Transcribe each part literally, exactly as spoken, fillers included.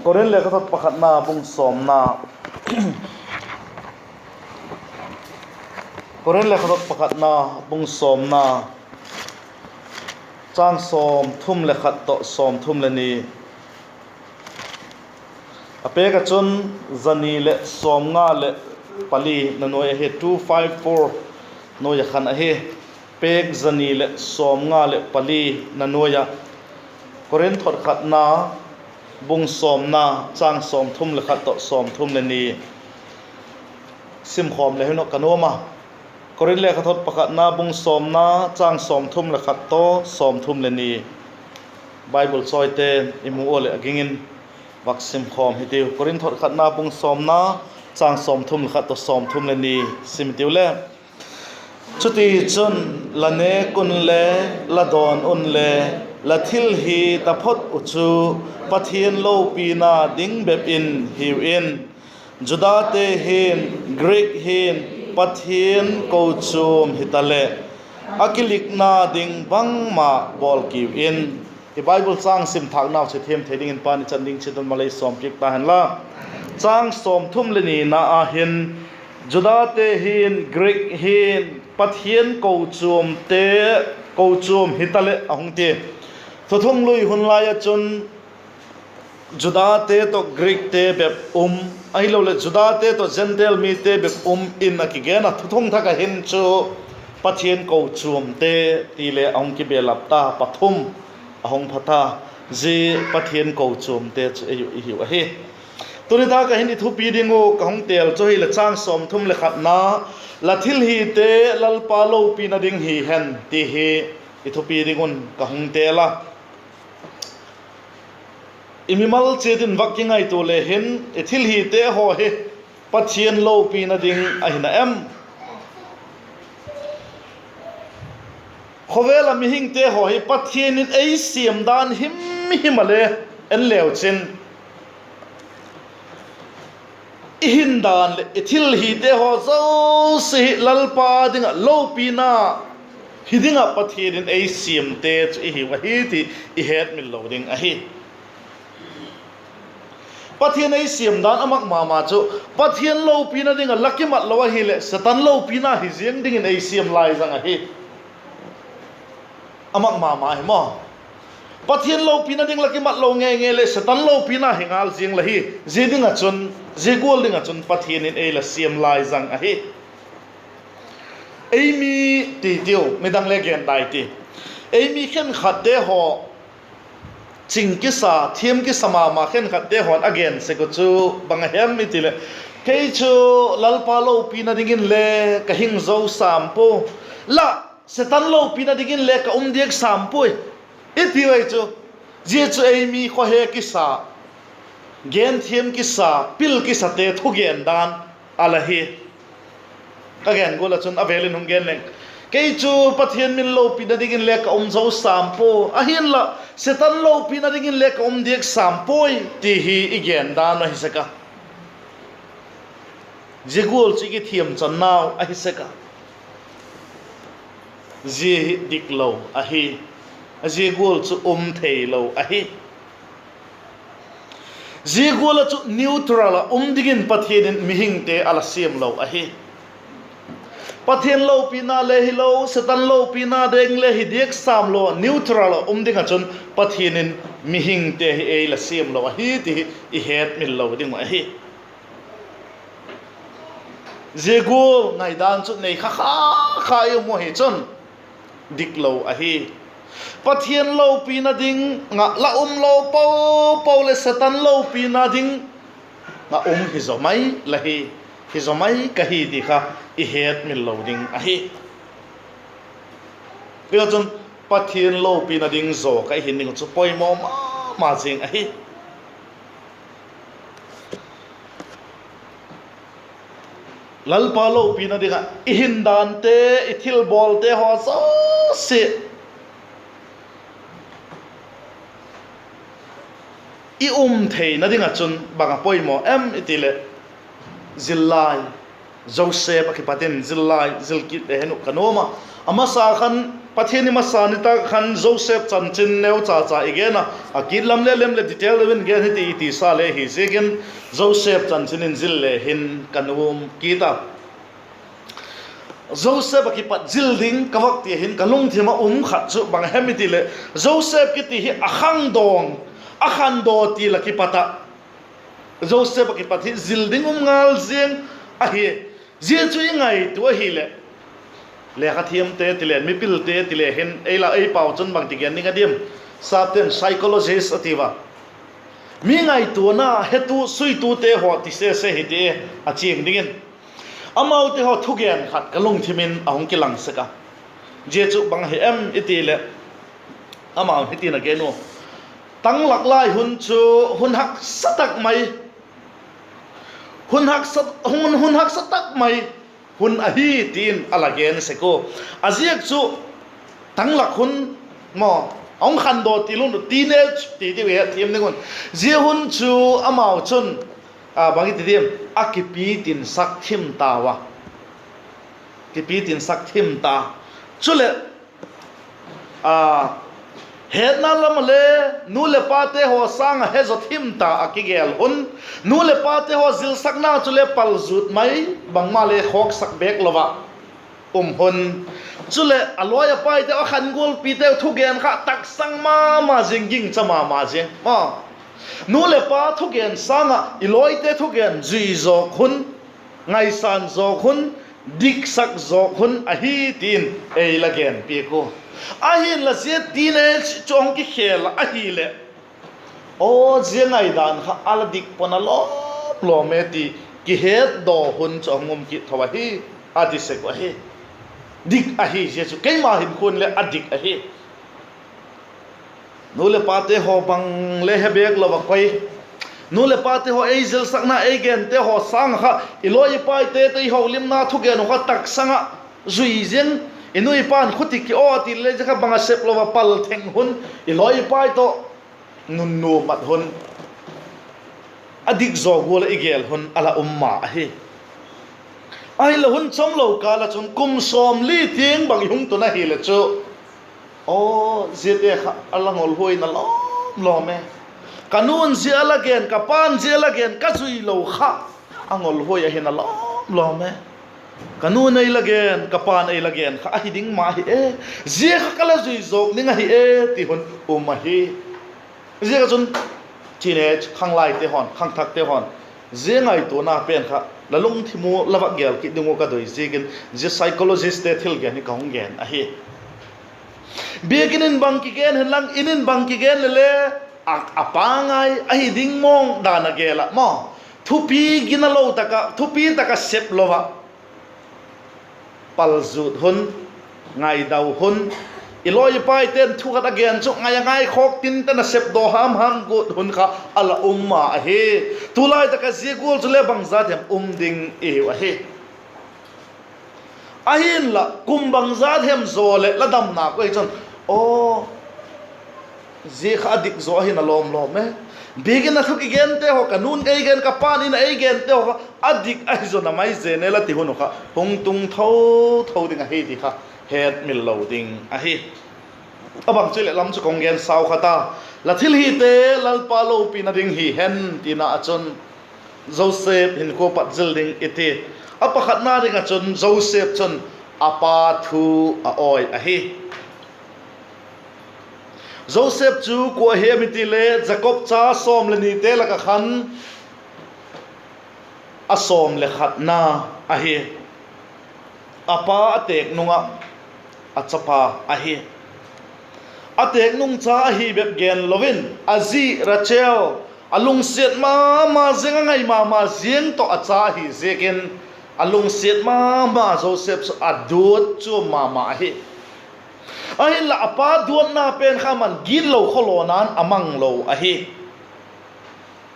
Korinth lekhathot pakhatna bung sawmna, Korinth lekhathot pakhatna bung sawmna, châng sawmthum le khat tawh sawmthum le ni. A pêk ah chun za ni leh sawmnga leh pali na nuai ahi, two five four nuai ah khan ahi. Pêk za ni leh sawmnga leh pali na nuai ah, Korinth thot khatna bung sawmna, châng sawmthum le khat tawh sawmthum le ni simkhawm le hin ka nuam a. Korinth lekhathot pakhatna bung sawmna, châng sawmthum le khat tawh sawmthum le ni. Bible chawite i mu ua leh a ging in vak simkhawm hitiu. Korinth thot khatna bung sawmna, châng sawmthum le khat tawh sawmthum le ni sim hitiu le. Chutichun, la nêk unle, la dawn unle, la thil hi taphot uh chu Pathian lopina ding bep in hiu in; Judate hin, Greek hin, Pathian kochuam hitaleh, a kilikna ding bangma bawl kiu in. I Bible châng sim thâknau chu thiam thei dingin Pa'n i chan ding chiat un malei sawmpiak ta hen la. Châng sawmthum le nina ah hin, Judate hin, Greek hin, Pathian kochuamte, kochuam hitaleh a hung ti. Thuthunglui hun lai ah chun Judate tawh Greekte bep um, ahiloleh Judate tawh Gentile mite bep um in a kigen a, Thuthung Thak ah hin chu Pathian kochuamte ti le a hung kibelap ta, pathum a hung pha ta. Zia Pathian kochuamte chu ei uh i hiu ahi. Tuni tak ah hin i thupi ding uh ka hung têl chu hileh châng sawmthum leh khatna, la thil hite Lalpa lopina ding hi hen ti hi i thupi ding un ka hung têl a. I mimal chiat in vak kingaitua le hin, i thil hite haw hi Pathian lopina ding ahi na em? Khawvel ah mihingte haw hi Pathian in ei siam dan himhim a le en leu chin, i hin dan leh i thil hite haw zosia hi Lalpa ding ah lopina hi ding ah Pathian in ei siamte chu i hiu ahi ti i hetmil lo ding ahi. Pathian ei siam dan a mak ma ma chu, Pathian lopina ding ah la kimat lo ahileh Setan lopina hi ziang dingin ei siam lai zang ahi. A mak ma ma hi maw? Pathian lopina ding la kimat lo ngei ngei leh Setan lopina hi ngal ziang la hi. Zia ding ah chun, zia gual ding ah chun Pathian in ei la siam lai zang ahi. Ei mi ti tiu, midang le gen dai ti. Ei mi khenkhatte haw, ching kisa, thiam kisa ma ma khenkhatte haw'n a gen sek uh chu bang a hem i ti leh, kei chu Lalpa lopina dingin le ka hing zo sam pua, la Setan lopina dingin le ka um diak sam puai, i ti ui chu. Zia chu ei mi khawhe kisa, genthiam kisa, pil kisate thugen dan a la hi. Ka gen gual ah chun a vêl in hung gen leng, kei chu Pathian min lopina dingin le ka um zo sam pua, ahinla Setan lopina dingin le ka um diak sam puai ti hi i gen dan ahi sek a. Zia gual chu i kithiam channau ahi sek a. Zia hi diklo ahi. Zia gual chu um theilo ahi. Zia gual ah chu neutral ah um dingin Pathian in mihingte a la siam lo ahi. Pathian lopina le hilo, Setan lopina ding le hi diak sam lo, neutral ah um ding ah chun Pathian in mihingte hi ei la siam lo ahi ti hi i hetmil lo ding uh ahi. Zia gual ngaidan chu nei kha kha kha i um uh hi chun diklo ahi. Pathian lopina ding ah la um lo po po leh Setan lopina ding ah um hi zaw mai la hi, hi zaw mai ka hi ti kha i hetmil lo ding ahi. Tichun, Pathian lopina ding zaw ka i hin ding uh chu poimaw ma ma zing ahi. Lalpa lopina ding ah i hin dante, i thilbawlte haw zosia i um theina ding ah chun bang a poimaw em i ti leh, zillai Joseph ah kipat in zillai zil kit le hen uh ka nuam a. A masa khan Pathian i masa nitâk khan Joseph chanchin neucha cha i gen a, a kit lam le lem leh detail deu in gen hi ti i tisa le hi ziakin, Joseph chanchin in zil le hin ka nuam kit a. Joseph ah kipat zil ding ka vak ti a hin ka lungthim ah um khat chu bang hem i ti leh, Joseph kiti hi a khangdawng, a khandaw ti la kipat ah, Joseph ah kipat hi zil ding um ngal ziang ahi. Zia chu i ngaitua ahileh, lekha thiamte ti le, mipilte ti le hin ei la ei pau chun bang ti gen ding a diam? Sapte'n psychologist a ti ua. Mi ngaituana hetu suitute haw ti sese hi ti a chiang dingin, amaute haw thugen khat ka lungthim in a hung kilang sek a. Zia chu bang ahi em i ti leh, amau hitin a gen u: Tanglak lai hun chu hun haksa tak mai, hun haksa, hun, hun haksa tak mai hun ahi, ti'n a la gen sek u. A ziak chu tanglak hun maw, a hung khandaw ti lun, teenage ti ti u, hetthiam ding un. Zia hun chu amau chun, a, bang i ti diam, a kipi tinsak thim tau a. Kipi tinsak thim ta. Chuleh, a, hetna lam ah le nu leh pate haw sâng ah he zaw thim ta a kigel hun, nu leh pate haw zilsakna chule palzut mai, bangma le khawksak bêk lo ah um hun. Chuleh a lawi a paite, a khan gualpite thugen kha taksang ma ma ziang, gingcha ma ma ziang. Nu leh pa thugen sâng ah i lawite thugen zui zawk hun, ngaisan zawk hun, diksak zawk hun ahi, ti'n ei la gen piak u. Ahinla zia teenage chu hung kikhel ahileh, aw, zia ngaidan kha a la dik pua'n a lawm lawm e ti kihetdaw hun chu a hung um kit tho ahi, a ti sek u ahi. Dik ahi, zia chu keima hinkhua'n le a dik ahi. Nu leh pate haw bang le he bêk lo ah koi, nu leh pate haw ei zilsakna, ei gente haw sâng ah kha i lawi i paite tawh i holimna thugen uh kha taksang ah zui ziang, i nu i pa'n khuti ki aw ti le zia kha bang a sep lo ah pal theng hun, i lawi i pai tawh nunnuam mat hun, a dik zaw gual ah i gel hun a la um ma ahi. Ahinla hun chawmlo kâl ah chun kum sawmli tiang bang i hung tun ahileh chu, aw, ziate kha a la ngolhuai in a lawm lawm e. Ka nu'n zia a la gen, ka pa'n zia a la gen ka zui lo kha a ngolhuai ahi in a lawm lawm e. Ka nu'n ei la gen, ka pa'n ei la gen kha ahi ding ma hi e. Zia kha ka la zui zawk ding ahi e, ti hun um ahi. Ziak ah chun teenage khanglaite haw'n, khangthakte haw'n, zia ngaituana pen kha la lungthim u la vak gel kit ding uh ka doi ziakin zia psychologistte thil gen hi ka hung gen ahi. Biakin in bang kigen hen lang, in in bang kigen le le, a, a pangai ahi ding mawng dan a gel ah maw, thupi gina lo tak ah, thupi tak ah sep lo ah, palzut hun, ngaidau hun, i lawi paite'n thu khat a gen chu ngai a ngaikhawk tinten a sepdaw ham ham gut hun kha a la um ma ahi. Tulai tak ah zia gual chule bangzat hem um ding i hiu ahi. Ahinla kum bangzat hem zaw leh la damna koi chun, aw, zia kha a dik zaw ahi in a lawm lawm e. Biakin a thu kigente haw, ka nu'n ei gen, ka pa'n in a ei gente haw kha a dik ahi zaw na mai zen e la ti hun uh kha hung tung tho tho ding ahi ti kha hetmil lo ding ahi. A bang chu leh lam chu ka hung gen sau kha ta. La thil hite Lalpa lopina ding hi hen tina ah chun Joseph hinkhua pat zil ding i ti. A pakhatna ding ah chun Joseph chun a pa thu a awi ahi. Joseph chu kua hem i ti le Jakob cha sawm leh nite lak ah khan a sawm leh khatna ahi. A pa a têk nung ah a chapa ahi. A têk nung cha ahi bep gen lo in a zi Rachel a lungsiat ma ma ziang, a ngai ma ma ziang tawh a cha ahi ziakin a lungsiat ma ma Joseph chu a duat chuam ma ma ahi. Ahinla a pa duatna pen kha man gitlo khawlawna'n a mang lo ahi.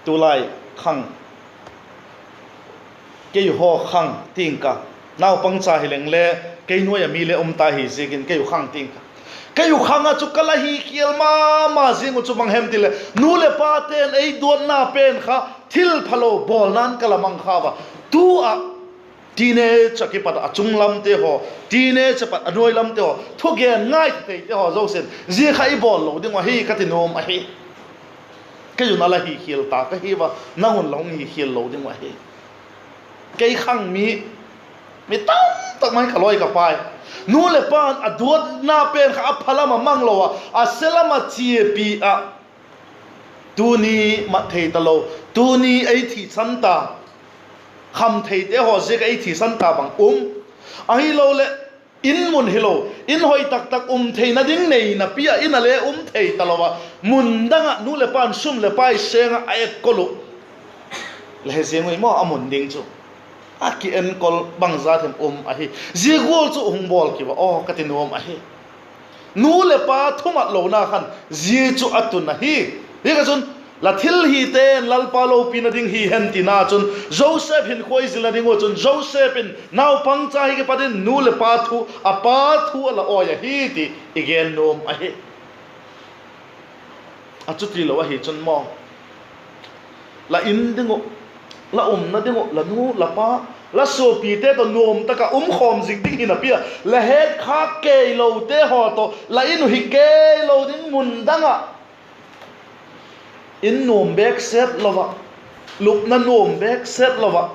Tulai khang, keihaw khang ting ka, naupangcha hileng le kei nuai ah mi le um ta hi ziakin keihaw khang ting ka. Keihaw khang ah chu ka la hi khial ma ma ziang uh chu bang hem ti leh, nu leh pate'n ei duatna pen kha thil phalo bawlna'n ka la mang kha ua. Tu ah Teenage a kipat a chung lamte haw, teenage a pat a nuai lamte haw, thugen ngai theite haw zosia'n zia kha i bawl lo ding uh ahi ka ti nuam ahi. Kei un a la hikhial ta ka hi ua, nang un la hung hikhial lo ding uh ahi. Kei khang mi, mi tamtak mai ka lawi ka pai. Nu leh pa'n a duatna pen kha a pha lam a mang lo ah, a se lam a chiapi ah, tuni mat thei talo, tuni ei thisan ta, kham theite haw ziak a ei thisan ta bang um. Ahiloleh, in mun hilo, in hoi tak tak um theina ding nei napi ah in a le um thei talo ah, mun dang ah nu leh pa'n sum leh pai seng ah a enkol uh, la he ziang ui maw a mun ding chu, a ki enkol bangzat hem um ahi. Zia gual chu hung bawl ki ua aw ka ti nuam ahi. Nu leh pa thumat lona khan zia chu a tun ahi. Ziak ah chun, la thil hite'n Lalpa lopina ding hi hen tina chun Joseph hinkhua i zilna ding ua chun Joseph in naupangcha hi kipat in nu leh pa thu, a pa thu a la awi ahi ti i gen nuam ahi. A chuti lo ahi chun maw, la in ding uh, la umna ding uh, la nu la pa, la suapite tawh nuam tak ah um khawm zing ding hi napi ah, la het khâk kei lote haw tawh la in uh hi kei lo ding mun dang ah, in nuam bêk set lo ah, lupna nuam bêk set lo ah,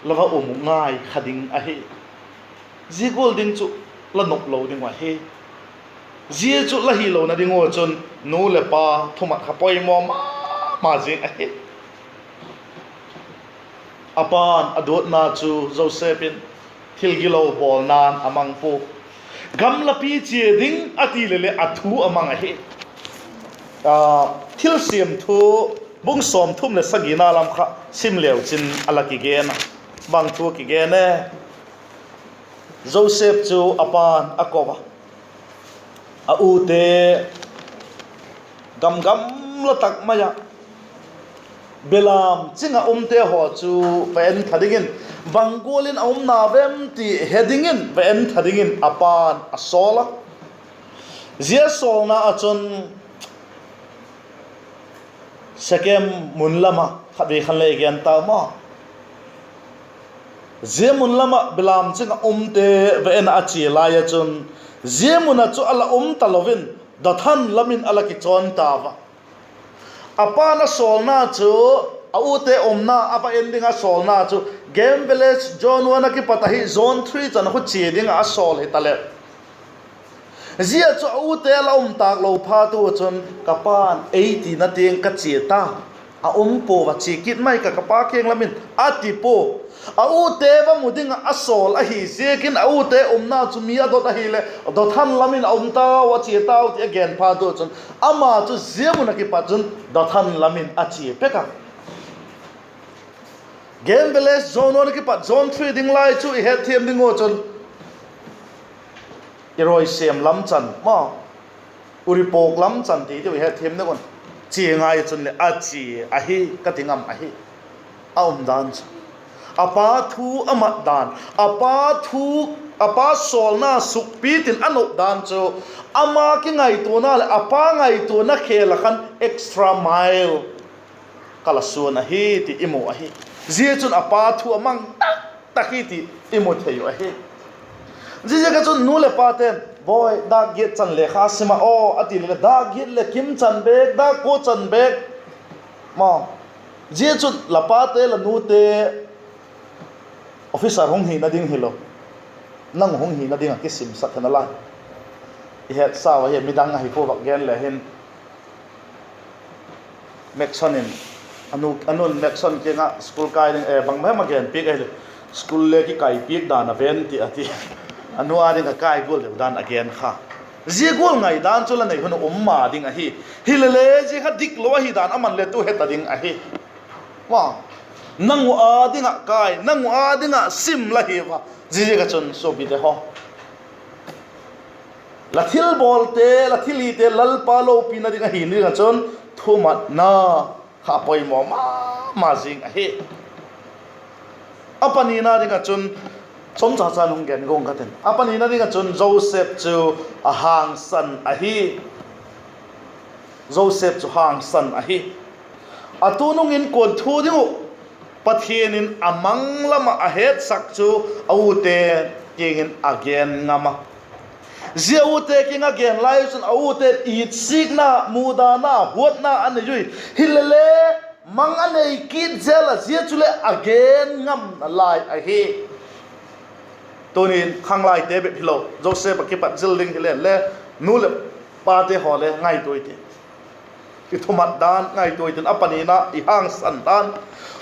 la va um ngai kha ding ahi. Zia gual ding chu la nop lo ding uh ahi. Zia chu la hilona ding ua chun nu leh pa thumat kha poimaw ma ma zing ahi. A pa'n a duatna chu Joseph in thil gilo bawlna'n a mang pua. Gamlapi chia ding a ti leh leh a thu a mang ahi. Thilsiam Thu bung sawmthum leh sagina lam kha sim leu chin a la kigen a, bang thu kigen e? Joseph chu a pa'n a ko a, a ute, gam gamla tak mai ah belam ching ah umte haw chu va entha dingin, bang gual in a um na vem ti he dingin va entha dingin a pa'n a sawl a. Zia sawlna ah chun Sekem mun lam ah khatvei khan le i gen tau maw. Zia mun lam ah belam ching ah umte va en ah a chia lai ah chun, zia mun ah chu a la um talo in, Dothan lam in a la kichawn tau a. A pa'n a sawlna chu, a ute umna a va en ding a sawlna chu, Game Village Zone one a kipat ahi Zone three chan khu chia ding ah a sawl hitaleh, zia chu a ute a la um tâk lo phat u chun, Ka pa'n ei tina tiang ka chia ta, a um pua a, chia kit mai ka, ka pa kiang lam in, a ti pua. A ute va mu ding ah a sawl ahi ziakin a ute umna chu mi a dot ahileh, Dothan lam in a um tau, a chia tau ti a gen phat u chun, ama chu zia mun ah kipat chun Dothan lam in a chia pek a. Game Village Zone one a kipat Zone three ding lai chu i hetthiam ding u chun, i Roisem lam chan maw, Uripok lam chan ti diu i hetthiam ding un, chia ngai chun leh a chia ahi ka ti ngam ahi. A umdan chu, a pa thu a mat dan, a pa thu, a pa sawlna sukpi tin a nop dan chu, ama kingaituana leh a pa ngaituana khêl ah khan extra mile ka la suan ahi ti i mu ahi. Zia chun a pa thu a mang tak tak hi ti i mu thei uh ahi. Ziaziak ah chun nu leh pate'n, Bawi, dâk giat chan lekha sim ah aw, a ti leh, dâk giat leh kim chan bêk, dâk kua chan bêk, maw. Zia chun la pate la nute officer hung hina ding hilo, nang hung hina ding ah kisimsak hen a lai. I hetsau ahi, midang ahi pua vak gen le hin, Maxon in, a nu, a nu'n Maxon kiang ah school kai ding, e, bang hem a gen piak ahileh, school le kikai piak dan a ven ti a ti. A nu â ding ah kai gual deu dan a gen kha. Zia gual ngaidan chu la nei hun a um ma ding ahi. Hilele zia kha diklo ahi dan a man le tu he ta ding ahi. Nang u â ding ah kai, nang u â ding ah sim la hi ua. Ziaziak ah chun suapite haw, la thilbawlte, la thil hite Lalpa lopina ding ahi ding ah chun thumatna kha poimaw ma ma zing ahi. A panina ding ah chun, chomcha chan hung gen guang ka tin. A panina ding ah chun Joseph chu a hangsan ahi. Joseph chu hangsan ahi. A tunung inkuan thu ding uh, Pathian in a mang lam ah a hetsak chu a ute kiang in a gen ngam a. Zia ute kiang a gen lai chun a ute itsikna, mudana, huatna a nei ui. Hilele, mang a nei kit zel a, zia chuleh a gen ngamna lai ahi. Tuni'n khanglaite bep hilo, Joseph ah kipat zil ding hilen le, nu leh pate haw le ngaitua i ti. I thumat dan ngaitua i tin, a panina i hangsan dan.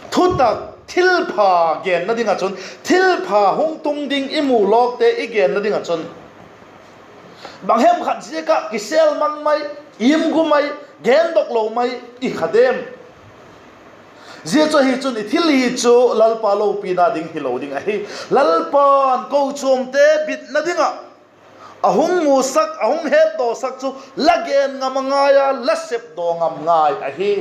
Thutak thilpha genna ding ah chun, thilpha hung tung ding i mu lawkte i genna ding ah chun, bang hem khat ziak ah kisêl mang mai, im gu mai, gendok lo mai i kha diam? Zia chu ahi chun i thil hi chu Lalpa lopina ding hilo ding ahi. Lalpa'n kochuamte bitna ding ah a hung musak, a hung hetdawsak chu la gen ngam a ngai a, la sepdaw ngam ngai ahi.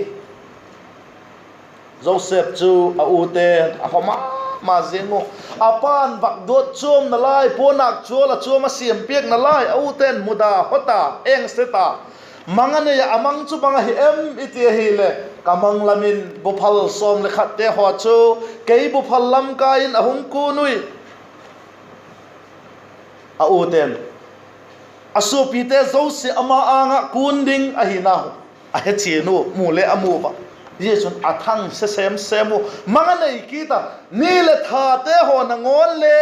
Joseph chu a ute'n a haw ma ma ziang u. A pa'n vak duat chuamna lai, puanâk chual a chuam a siam piakna lai a ute'n muda haw ta, engse ta. Mang a nei ah, a mang chu bang ahi em i ti ahileh, ka mang lam in buphal sawm leh khatte haw chu kei buphal lam kai in a hung kun ui. A ute'n a suapite zosia ama âng ah kun ding ahina a hechian u, mu le a mu a. Zia chun a thangse sem sem u. Mang a nei kit a, ni leh thate haw nangawn le,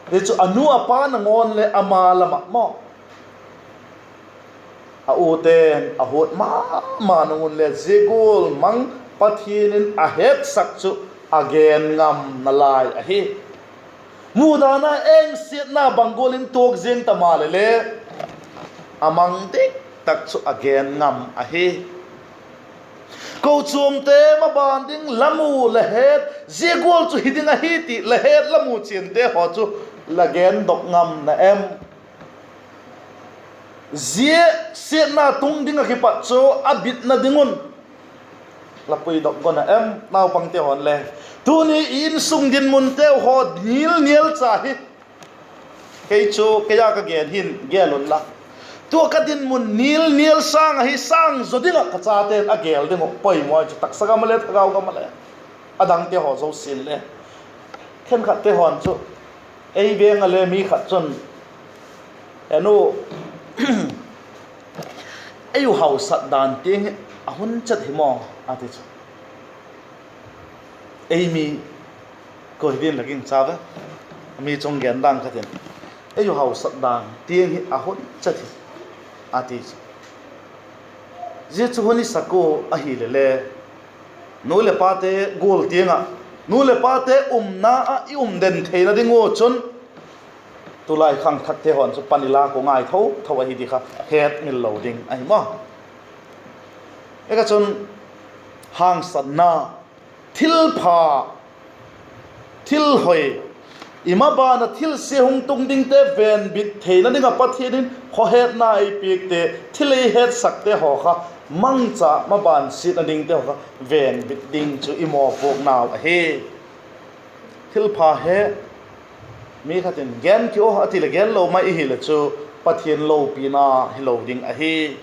hi chu a nu a pa nangawn le ama lam ah maw, a ute'n a huat ma ma nung un le zia gual mang Pathian in a hetsak chu a gen ngamna lai ahi. Mudana, engsiatna bang gual in tuak ziang ta maleh le, a mang dik tak chu a gen ngam ahi. Kochuamte maban ding la mu la het, zia gual chu hi ding ahi ti la het la mu chiante haw chu la gendok ngam na em? Zia siatna tung ding ah kipat chu a bitna ding un la puidok go na em, naupangte haw'n le? Tuni i insung dinmunteu haw nil nial cha hi, kei chu kei a ka gen hin gel unla, tua ka dinmun nil nial sâng ahi, sâng zaw ding ah ka chate'n a gel ding uh poimaw chu, taksa gam ah le thagau gam ah le, a dangte haw zosia'n le. Khenkhatte haw'n chu, ei veng ah le mi khat chun, En u, ei u hausat dan tiang hi a hun chet hi maw, a ti chu. Ei mi, koi din la ging cha ve, mi chung gen dang khat in, ei u hausat dan tiang hi a hun chet hi, a ti chu. Zia chu hun i sak ua ahileh le, nu leh pate gual tiang ah, nu leh pate umna ah i um den theina ding ua chun, tulai khangthakte haw'n chu pan i lâk uh ngai tho tho ahi ti kha hetmil lo ding ahi maw. Eka chun, hangsanna, thilpha, thil hoi, i maban ah thilsia hung tung dingte venbit theina ding ah Pathian in khawhetna ei piakte, thil ei hetsakte haw kha, mangcha maban siatna dingte haw kha venbit ding chu i mawpuaknau ahi. Thilpha he, mi khat in gen ki aw a ti leh gen lo mai i hileh chu, Pathian lopina hilo ding ahi.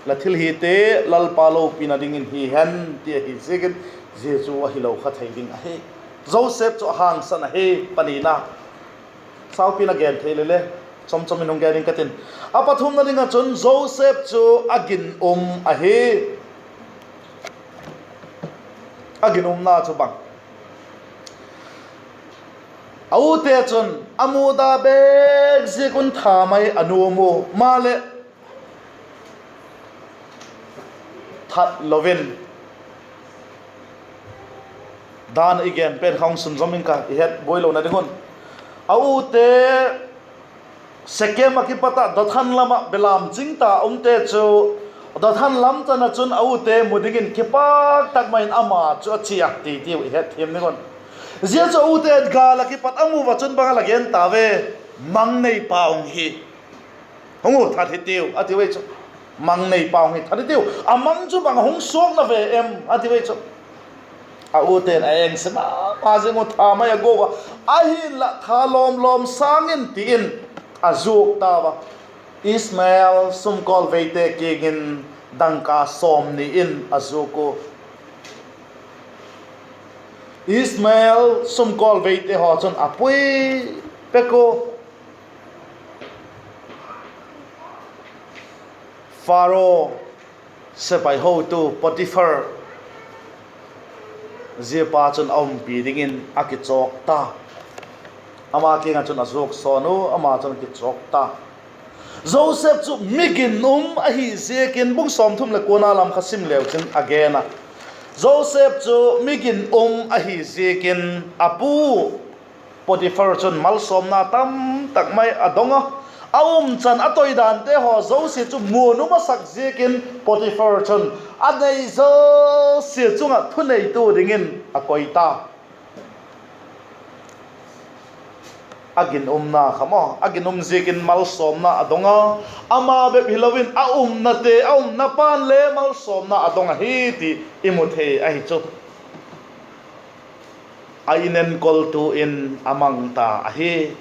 La thil hite Lalpa lopina dingin hi hen ti ahi ziakin, zia chu a hilo kha thei ding ahi. Joseph chu a hangsan ahi, panina. Saupi in a gen thei leh le, chom chom in hung gen ing ka tin. A pathumna ding ah chun Joseph chu a ginum ahi. A ginumna chu bang? A ute chun a muda bêk ziak un tha mai a nuam u, maleh that lo in, dan i gen pen kha hung sunzawm ing ka, i het buai lona ding un. A ute Sekem ah kipat ah Dothan lam ah belam ching ta umte chu, Dothan lam chan ah chun a ute mu dingin kipak tak mai in ama chu a chia ti tiu i hetthiam ding un. Zia chu a ute gâl ah kipat a mu ua chun bang a la gen ta ve? Mang neipa hung hi, hung u, that hitiu a tiu ei chu. Mang neipa hung hi, that hitiu. A mang chu bang a hung suakna ve em a tiu ei chu. A ute'n a engse ma ma ziang u, tha mai a go ua. Ahinla tha lawm lawm sâng in ti in a zuak tau a. Ishmael sumkawlveite kiang in dangka sawmni in a zuak u. Ishmael sumkawlveite haw chun a pui pek ua. Pharaoh sepai hotu Potiphar, zia pa chun a umpi dingin a kichawk ta. Ama kiang ah chun a zuak sawn u, ama chun a kichawk ta. Joseph chu mi ginum ahi ziakin, bung sawmthum leh kuana lam kha sim leu chin a gen a, Joseph chu mi ginum ahi ziakin a pu Potiphar chun malsawmna tamtak mai a dong a, a umchan a toidante haw zosia chu muan um a sak ziakin Potiphar chun a nei zosia chung ah thuneitu dingin a koi ta. A ginumna kha maw, a ginum ziakin malsawmna a dong a, ama bep hilo in a umnate, a umna pa'n le malsawmna a dong ahi ti i mu thei ahi chu. A in enkoltu in a mang ta ahi.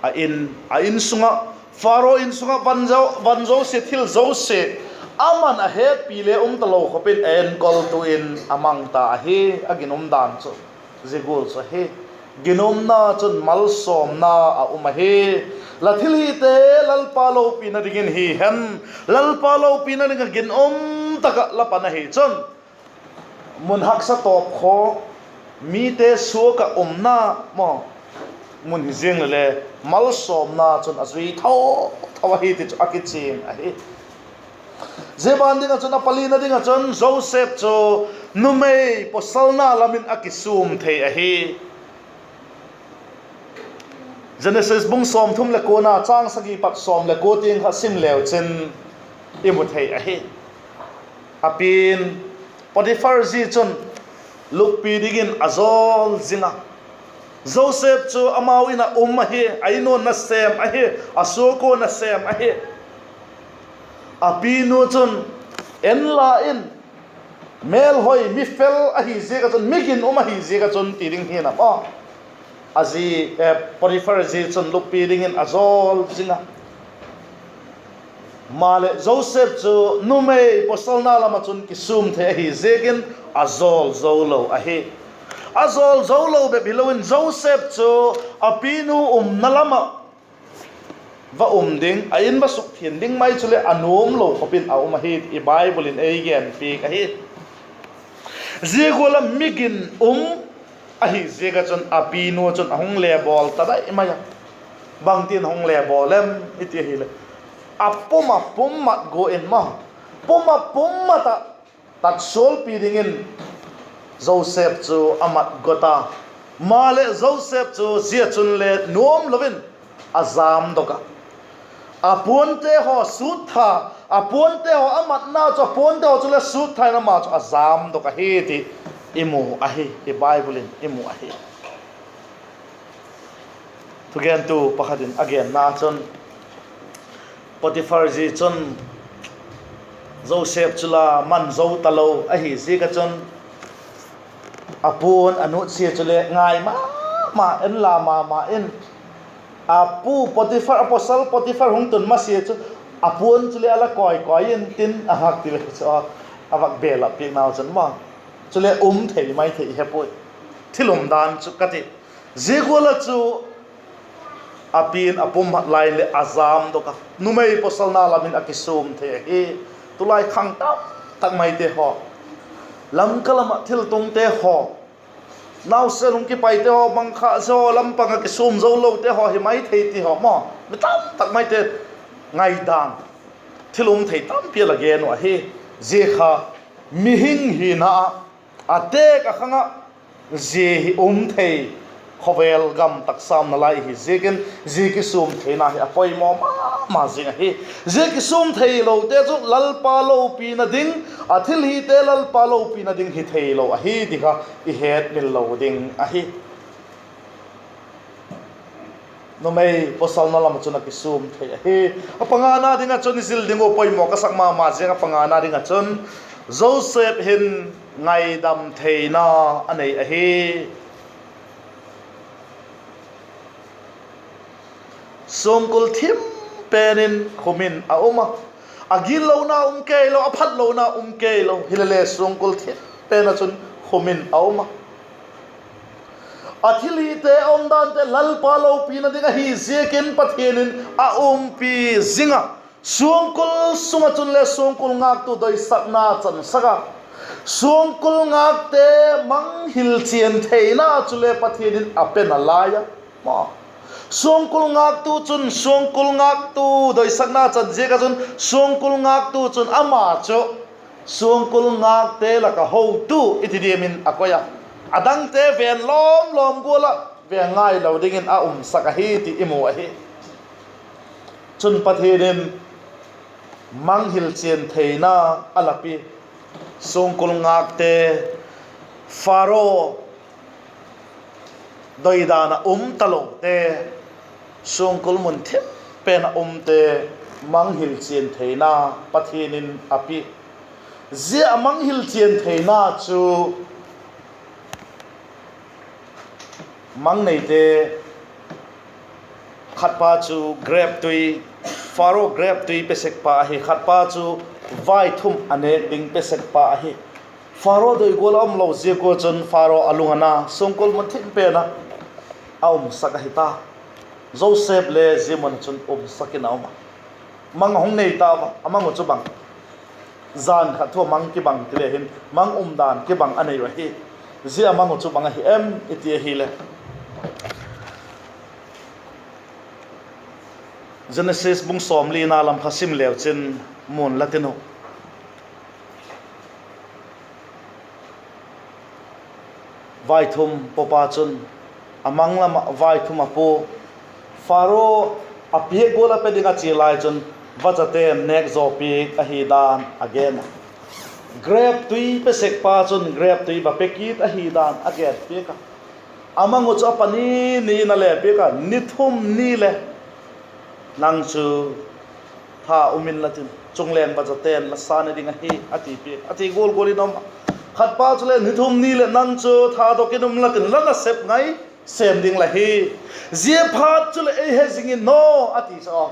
A in, a in sung ah, Pharaoh in sung ah van zo, van zosia, thil zosia, ama'n a hetpi le um talo khop in a enkoltu in a mang ta ahi. A ginum dan chu zia gual chu ahi. Ginumna chun malsawmna a um ahi. La thilhite Lalpa lopina dingin hi hen, Lalpa lopina ding ah ginum tak ah la pan ahi chun, mun haksa tawp khaw, mite suak ah umna maw, mun hi ziang le le, malsawmna chun a zui tho tho ahi ti chu a kichian ahi. Zia ban ding ah chun, a palina ding ah chun Joseph chu numei pawsalna lam in a kisûm thei ahi. Genesis bung sawmthum leh kuana, châng sagi pat sawm leh kua tiang kha sim leu chin i mu thei ahi. A pi'n, Potiphar zi chun lukpi dingin a zawl zing a. Joseph chu amau in ah um ahi, a in uah nasêm ahi, a suak ua nasêm ahi. A pinu chun, en la in, mêlhoi, mi fel ahi ziak ah chun, mi ginum ahi ziak ah chun ti ding hi'n a maw, a zi, Potiphar zi chun lukpi dingin a zawl zing a. Maleh Joseph chu numei pawsalna lam ah chun kisûm thei ahi ziakin a zawl zo lo ahi. A zawl zo lo bep hilo in Joseph chu a pinu umna lam ah va um ding, a in va sukthiang ding mai chuleh a nuam lo khop in a um ahi ti i Bible in ei genpiak ahi. Zia gual ah mi ginum ahi ziak ah chun a pinu chun a hung le bawl ta dai mai a. Bangtin a hung le bawl em i ti ahileh, a pum ah pum mat gua in maw, pum ah pum mat ah tatsualpi dingin Joseph chu a mat gua ta. Maleh Joseph chu zia chun le nuam lo in a jamdok a. A puante haw suttha, a puante haw a matna chu, a puante haw chu le suttha in ama chu a jamdok ahi ti i mu ahi, i Bible in i mu ahi. Thugentu pakhat in a genna chun, Potiphar zi chun Joseph chu la man zo talo ahi ziak ah chun, a puan a nutsia chule ngai ma ma, en la ma ma in, a pu Potiphar, a pawsal Potiphar hung tun masia chu, a puan chule a la kawi kawi intin a hak ti le chu a, a vak bel ah piaknau chun ma, chule um thei mai thei he puai. Thil umdan chu ka ti. Zia gual ah chu a pi'n a pum mat lai leh a jamdok a, numei pawsalna lam in a kisûm thei ahi. Tulai khang tam tak maite haw, Lamka lam ah thiltungte haw, nausen hung kipaite haw, bang kha zaw lam pang ah kisûm zo lote haw hi mai thei ti haw maw, mi tam tak maite ngaidan, thil um thei tampi a la gen uh ahi. Zia kha mihing hina ah, a têk a khang ah zia hi um thei, khawvel gam tak sâm nalai hi ziakin zia kisûm theina hi a poimaw ma ma zing ahi. Zia kisûm theilote chu Lalpa lopina ding, a thilhite Lalpa lopina ding hi theilo ahi ti kha i hetmil lo ding ahi. Numei pawsalna lam ah chun a kisûm thei ahi. A pangana ding ah chun i zil ding uh poimaw ka sak ma ma ziang, a pangana ding ah chun Joseph hin ngaidam theina a nei ahi. Suangkul thim pen in khum in a um a, a gitlona um keilo, a phatlona um keilo, hilele suangkul thim pen ah chun khum in a um a. A thilhite a umdante Lalpa lopina ding ahi ziakin Pathian in a umpi zing a. Suangkul sung ah chun le suangkul ngâktu doisakna chansak a. Suangkul ngâkte mang hilchian theina chule Pathian in a pe nalai a. Suangkul ngâktu chun, suangkul ngâktu doisakna chan ziak ah chun suangkul ngâktu chun ama chu suangkul ngâkte lak ah hotu i ti diam in a koi a. A dangte vêng lawm lawm gual ah vêng ngailo dingin a umsak ahi ti i mu ahi. Chun Pathian in mang hilchian theina a la pia. Suangkul ngâkte, Pharaoh doidan ah um talote, suangkul mun thim pen ah umte, mang hilchian theina Pathian in a pia. Zia a mang hilchian theina chu mang neite, khatpa chu grep tui, Pharaoh grep tui pe sek pa ahi, khatpa chu vaithum a nêk ding pe sek pa ahi. Pharaoh doi gual a um lo ziak ua chun Pharaoh a lung a na, suangkul mun thim pen ah a umsak ahi ta. Joseph le zia mun ah chun umsak in a um a. Mang a hung nei ta a, a mang uh chu bang, jan khat thu a mang kibang ti le hin mang umdan kibang a nei uh ahi. Zia a mang uh chu bang ahi em i ti ahileh, Genesis bung sawmlina lam kha sim leu chin, mun la tin uh. Vaithum pawpa chun, a mang lam ah vaithum a pua, Pharaoh a piak gual a pe ding a chia lai chun, vachate'n nêk zaw piak ahi dan a gen a. Grep tui pe sek pa chun grep tui va pe kit ahi dan a gen piak a. A mang uh chu a pani ni in a le piak a, ni thum ni leh nang chu tha um inla tin, chungleng vachate'n la sa ne ding ahi, a ti piak, a ti gual gual in um a. Khatpa chule, ni thum ni leh nang chu thadok in umla tin, la nasep ngai sêm ding la hi. Ziaphat chuleh ei he zing in aw, a ti chu a.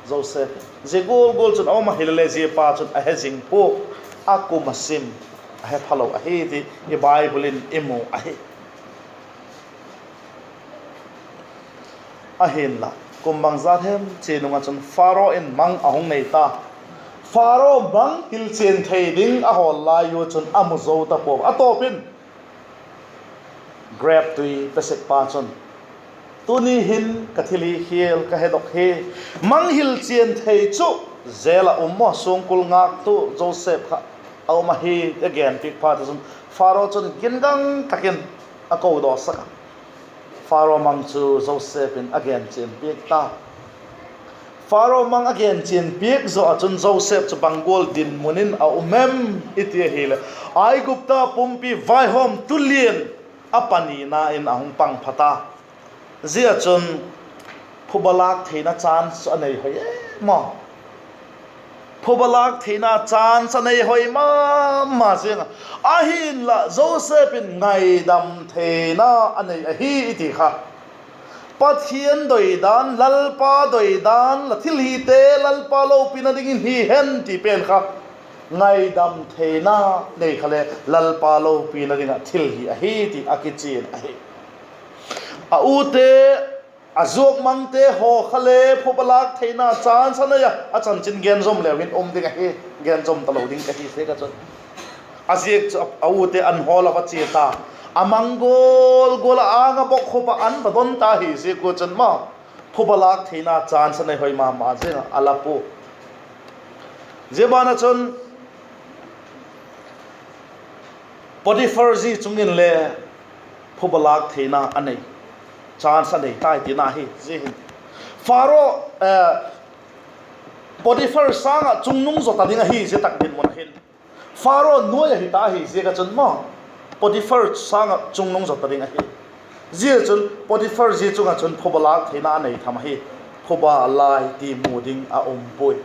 Joseph, zia gual gual chun a um ahileh le, ziapa chun a he zing pua, a kum a sim, a he phalo ahi ti i Bible in i mu ahi. Ahinla, kum bangzat hem chia nung ah chun Pharaoh in mang a hung nei ta. Pharaoh mang hilchian thei ding a hawl lai u chun a mu zo ta pua. A tawp in grep tui pe sek pa chun, tuni hin ka thilhikhial ka hedok hi, mang hilchian thei chu jail ah um maw, suangkul ngâktu Joseph kha a um ahi, a gen piak phat chun Pharaoh chun gingang tak in a kodawsak a. Pharaoh mang chu Joseph in a genchian piak ta. Pharaoh mang a genchian piak zaw ah chun Joseph chu bang gual dinmun in a um em i ti ahileh, Aigupta pumpi vaihawmtu lian a panina in a hung pang phat a. Zia chun phuba lâk theina chance chu a nei hoi e maw. Phuba lâk theina chance a nei hoi ma ma ziang a. Ahinla Joseph in ngaidam theina a nei ahi i ti kha. Pathian doidan, Lalpa doidan, la thilhite Lalpa lopina dingin hi hen ti pen kha, ngaidam theina nei kha le Lalpa lopina ding ah thil hi ahi ti a kichian ahi. A ute, a zuak mangte haw kha le phuba lâk theina chance a nei a, a chanchin gen zom leu hin um ding ahi, gen zom talo ding ka hi sek a chun. A ziak chu a ute an hawl a va chia ta. A mang gual gual ah âng ah bokkhup ah an va don ta hi ziak ua chun maw, phuba lâk theina chance a nei hoi ma ma ziang a, a la pua. Zia ban ah chun Potiphar zi chung inle phuba lâk theina a nei, chance a nei tai tina hi. Zia hin Pharaoh, Potiphar sâng ah chungnung zaw ta ding ahi, zia tak dinmun ah hin. Pharaoh nuai ahi ta ahi ziak ah chun maw, Potiphar sâng ah chungnung zaw ta ding ahi. Zia chun Potiphar zi chung ah chun phuba lâk theina a nei tham ahi. Phuba lai ti mu ding a um puai.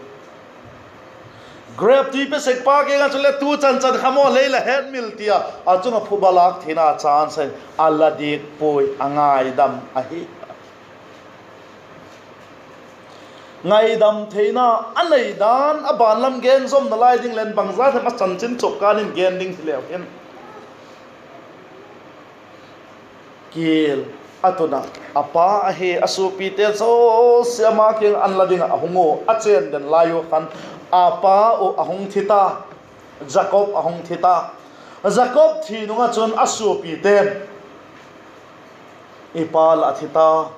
Grep tui pe sekpa kiang ah chun le tu chan chan kha maw lei la hetmil ti a, a chung ah phuba lâk theina chance a la diak puai, a ngaidam ahi. Ngaidam theina a nei dan a ban lam gen zomna lai ding leng bangzat hem a chanchin chawkkan in gen ding hileu hin, kial a tun a, a pa ahi, a suapite zosia ama kiang an la ding ah a hung ua, a chên den lai ua khan a pa uh a hung thi ta, Jakob a hung thi ta. Jakob thi nung ah chun a suapite'n, I pa la a thi ta,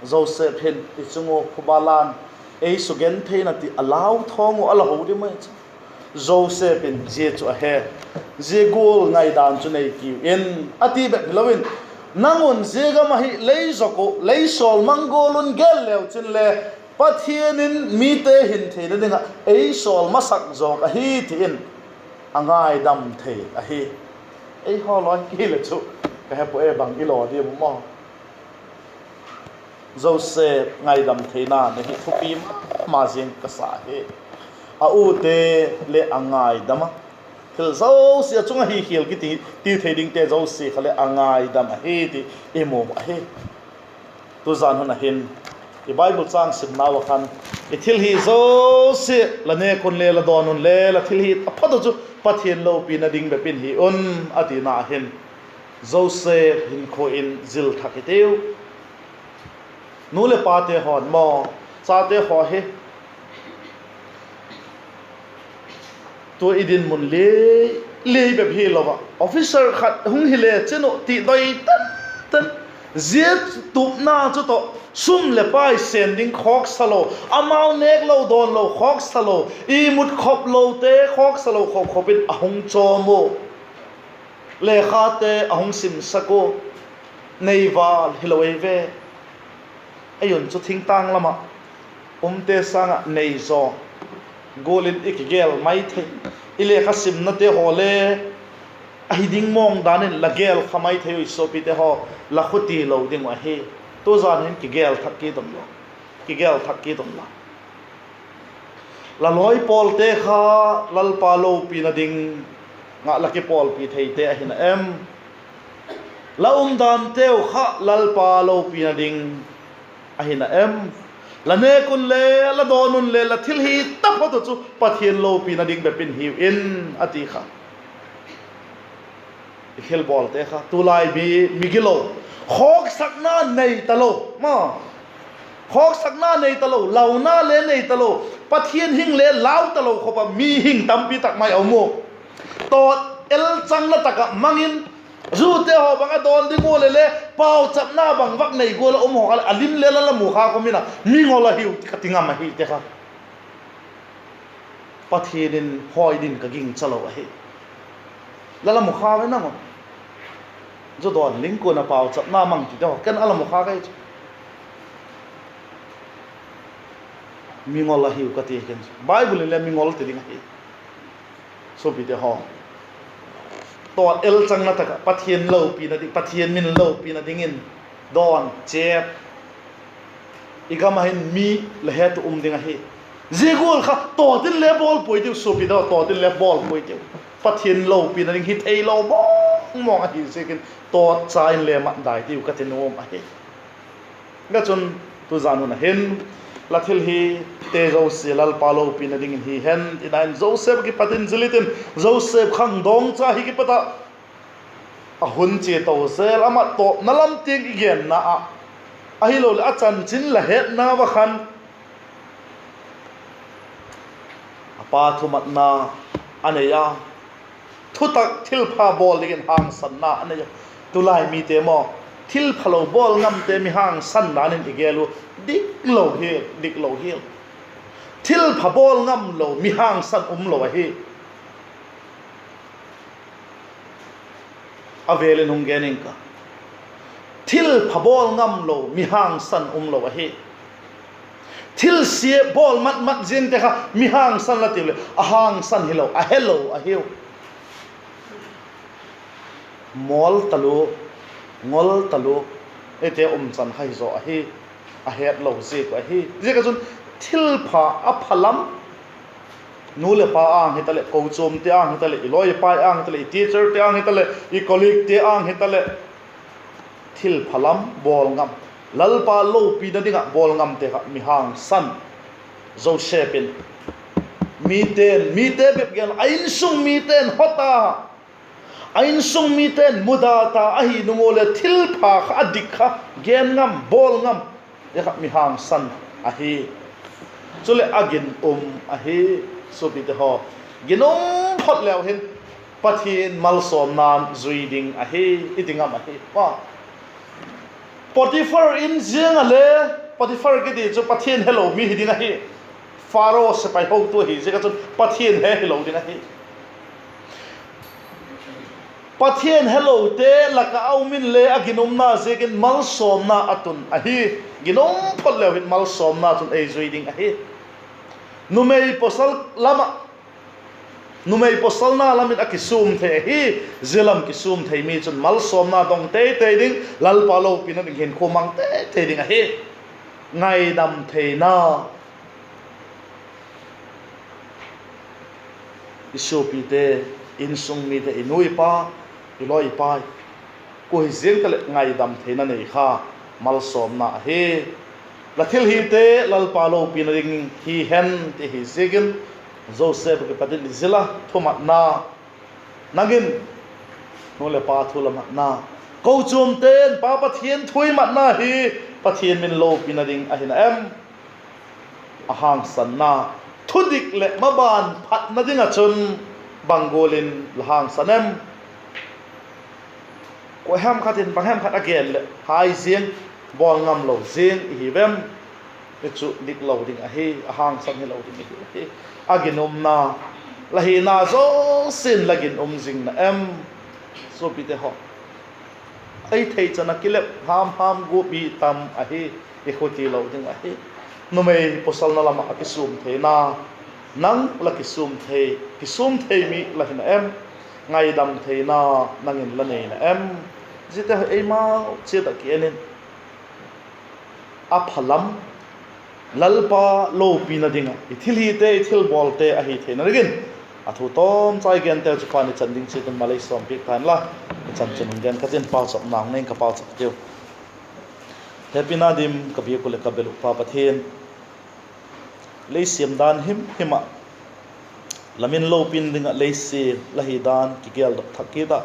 Joseph hin i chung ua phuba la'n ei sugentheina ti a lau thawng uh a la ho dim ai chu. Joseph in zia chu a he, zia gual ngaidan chu nei kiu in, a ti bep hilo in, nang un zia gam ah hi lei zok uh, lei sawl mang gual un gel leu chin le, Pathian in mite hin theina ding ah ei sawl masak zawk ahi ti in a ngaidam thei ahi. Eihaw lawi kile chu ka he pua e, bang i law diam maw. Joseph ngaidam theina nei hi thupi ma ma ziang ka sa hi. A ute le a ngaidam a, thil zosia chung ah hi khial kiti, ti thei dingte zosia kha leh a ngaidam ahi ti i mu ahi. Tuzan hun ah hin i Bible châng simnau ah khan, i thil hi zosia la nêk un le la dawn un le la thil hi taphot uh chu Pathian lopina ding bep in hi un, a tina hin Joseph hinkhua in zil thak hitiu. Nu leh pate haw'n maw, chate haw hi tua i dinmun liai liai bep hilo ah, officer khat hung hile chin uh ti doi tan tan, zia tupna chu tawh sum leh pai sên ding khawksa lo, amau nêk lo dawn lo khawksa lo, imut khop lote khawksa lo khop khop in a hung chawm ua, lekhate a hung simsak ua, nei val hilo ei ve. Ei un chu thingtâng lam ah umte sâng ah nei zaw gual in i kigel mai thei. I lekha simnate haw le ahi ding mawng dan in la gel kha mai thei ui, suapite haw, la khuti lo ding uh ahi. Tuzan hin kigel thak kit unla, kigel thak kit unla. La lawi pawlte kha Lalpa lopina ding ah la kipawlpi theite ahi na em? La umdanteu kha Lalpa lopina ding ahi na em? La nêk un le la dawn un le la thil hi taphot uh chu Pathian lopina ding bep in hiu in, a ti kha. I thilbawlte kha tulai mi, migilo, khawksakna nei talo, ma, khawksakna nei talo, launa le nei talo, Pathian hing le lau talo khop ah mi hing tampi tak mai a um u. Tawt el changna tak ah mang in, zute haw bang a dawn ding ua le le, pauchapna bang vak nei gual ah um haw kha leh a lim le la la mu kha khawm in a, mingol ahiu ka ti ngam ahite kha. Pathian in hawi din ka gingcha lo ahi. La la mu kha ve nang aw. Zu dawn ling kuan a pauchapna mang tite haw, ken a la mu kha ka hi chu. Mingol ahiu ka ti, ken chu Bible in le mingol ti ding ahi. Suapite haw, tawt el changna tak ah Pathian lopina ding, Pathian min lopina dingin dawn chêp. I gam ah hin mi la het uh um ding ahi. Zia gual kha tawt in le bawl puai tiu, suapite haw, tawt in le bawl puai tiu. Pathian lopina ding hi theilo mawng mawng ahi ziakin tawt cha in le mat dai tiu ka ti nuam ahi. Ka chun tuzan hun ah hin, la thil hite zosia Lalpa lopina dingin hi hen, tina in Joseph kipat in zil intin, Joseph khangdawng cha hi kipat ah a hun chia to zel, ama tawpna lam tiang i genna ah, ahiloleh a chanchin la hetna va khan, a pa thumatna a nei a, thutak thilpha bawl dingin hangsanna a nei a. Tulai mite maw, thilphalo bawl ngamte mi hangsan dan in i gel u, dik lo hial, dik lo hial. Thilpha bawl ngam lo mi hangsan um lo ahi. A vêl in hung gen ing ka, thilpha bawl ngam lo mi hangsan um lo ahi. Thilsia bawl mat mat ziangte kha mi hangsan la tiu leh a hangsan hilo, a helo ahiu. Mawl talu, ngol talu, ete umchan kha hizaw ahi, a hetlo ziak uh ahi. Ziak ah chun thilpha a pha lam, nu leh pa âng hitaleh, kochuamte âng hitaleh, i lawi i pai âng hitaleh, i teacherte âng hitaleh, i colleaguete âng hitaleh, thilpha lam bawl ngam, Lalpa lopina ding ah bawl ngamte kha mi hangsan. Joseph in miten, mite bep gen lo, a insung miten hot a, A insung mite'n muda ta ahi nung ua leh thilpha kha, a dik kha gen ngam, bawl ngam, zia kha mi hangsan ahi. Chuleh a ginum ahi. Suapite haw, ginum phot leu hin Pathian malsawmna'n zui ding ahi, i ti ngam ahi. Potiphar in ziang ah le, Potiphar kiti chu Pathian helo mi hi ding ahi. Pharaoh sepai hotu ahi ziak ah chun Pathian he hilo ding ahi. Pathian helote lak ah a um inle a ginumna ziakin malsawmna a tun ahi. Ginum phot leu hin malsawmna chun ei zui ding ahi. Numei pawsal lam ah, numei pawsalna lam in a kisûm thei ahi. Zia lam kisûm thei mi chun malsawmna dong tei tei ding, Lalpa lopina ding hinkhua mang tei tei ding ahi. Ngaidam theina. I suapite, insung mite, i nu i pa, i lawi i pai, kua hi ziang taleh ngaidam theina nei kha malsawmna ahi. La thil hite Lalpa lopina ding hi hen ti hi ziakin, Joseph kipat in i zil a, thumatna, nang in nu leh pa thu la matna, kochuamte'n Pa Pathian thu i matna hi Pathian min lopina ding ahina em? A hangsanna, thudik leh maban phatna ding ah chun bang gual in la hangsan em? Kua hem khat in bang hem khat a gen leh hai ziang, bawl ngam lo ziang i hi vem? Hi chu dik lo ding ahi, a hangsan hilo ding i hi ahi. A ginumna, la hina zosia'n la ginum zing na em? Suapite haw, ei theichan ah kilep ham ham gup i tam ahi, i khuti lo ding ahi. Numei pawsalna lam ah a kisûm theina, nang la kisûm thei, kisûm thei mi la hina em? Ngaidam theina nang in la neina em? Ziate haw, eimau chiat ah ki en in, a pha lam, Lalpa lopina ding ah i thil hite, i thilbawlte ahi theina dingin, a thu tawmchai gente chu Pa'n i chan ding chiat un malei sawmpiak ta inla, i chan chun hung gen ka tin, pauchapna nei ing ka, pauchap tiu. Hepina dim ka biak uh leh ka bel uh Pa Pathian, lei siam dan himhim ah la min lopina ding ah lei siam la hi dan kigeldok thak kit ah,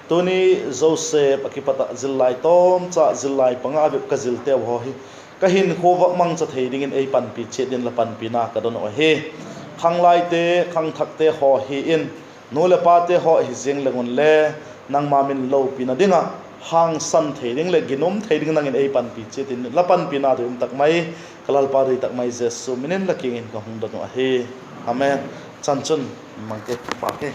tuni Joseph ah kipat ah zillai tawmcha, zillai panga bep ka zilteu haw hi ka hinkhua ah mangcha thei dingin ei panpi chiat in la panpina ka don uh ahi. Khanglaite, khangthakte haw hi in, nu leh pate haw hi ziang leng unle, nangma min lopina ding ah hangsan thei ding leh ginum thei ding nang in ei panpi chiat in la panpina doi um tak mai, ka Lalpa doi tak mai Jesu min in la kiang in ka hung don uh ahi. Amen. Chan chun mang ke, pa ke.